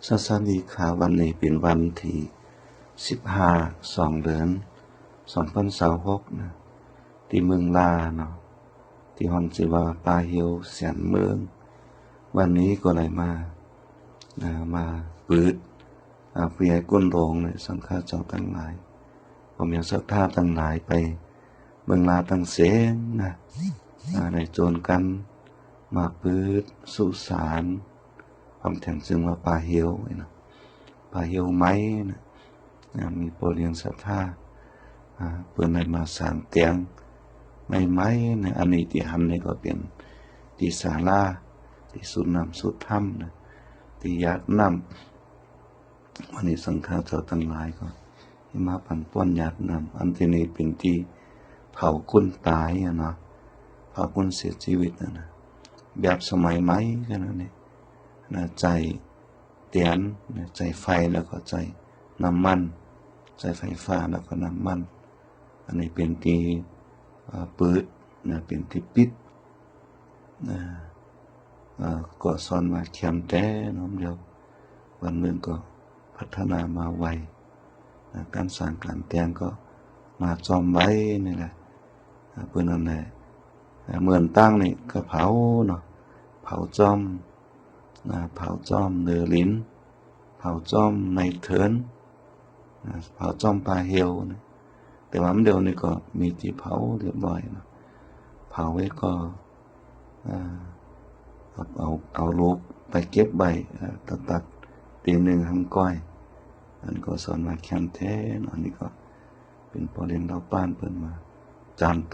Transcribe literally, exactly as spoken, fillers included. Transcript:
สวัสดีครับ วันนี้เป็นวันที่สิบห้า สองเดือน สองพันยี่สิบหก นะ ที่เมืองลาเนาะ ที่ฮ้องจื้อว่าป่าเหี่ยวแสนเมือง วันนี้ก็เลยมา อ่า มาปื๊ด อ่า ผู้ใหญ่ก้นโลงเลย สังฆาเจ้าตังหลาย พ่อแม่ศรัทธาตังหลายไปเมืองลาตังเสงนะ อ่า ได้โจรกันมาปื๊ดสุสาน ความแท้จริงว่าป่าเหี่ยวนี่นะ ป่าเหี่ยวไม้นะ อ่า มีพ่อเลี้ยงศรัทธา อ่า เปิ้นได้มาสร้างเตียงใหม่ๆนะ อันนี้ที่หันนี่ก็เป็นที่ศาลา ที่สูดน้ำสูดธรรมนะ ที่หยาดน้ำ วันนี้สังฆาเจ้าตังหลายก็มาปันป้อนหยาดน้ำ อันที่นี่เป็นที่เผาคนตายอะเนาะ เผาคนเสียชีวิตนะนะ แบบสมัยใหม่กันนะนี่นะ ใช้เตียนนะ ใช้ไฟแล้วก็ใช้น้ำมัน ใช้ไฟฟ้าแล้วก็น้ำมัน อันนี้เป็นที่ เอ่อ ปื๊ดนะ เป็นที่ปิด นะ เอ่อ ก็สอนว่าแคมแต๊เนาะ เดี๋ยววันเมืองก็พัฒนามาไวนะ การสร้างการแต่งก็มาจ้อมไวนี่แหละ อ่า เปิ้นนั่นแหละ อ่า เมืองตั้งนี่ก็เผาเนาะ เผาจ้อม นะ เผาจ้อมเนอหลิน เผาจ้อมในเถิน นะ เผาจ้อมป่าเหี่ยวนะ แต่ว่ามันเดี๋ยวนี้ก็มีที่เผาเรียบร้อยนะ เผาไว้ก็ อ่า เอา เอา เอาลูกไปเก็บไว้ อ่า ตัด ตัดตีหนึ่งห้ามก้อย อันก็สอนว่าแคมแต๊เนาะ อันนี้ก็เป็นพ่อเลี้ยงเล่าป้านเปิ้นมา จานโต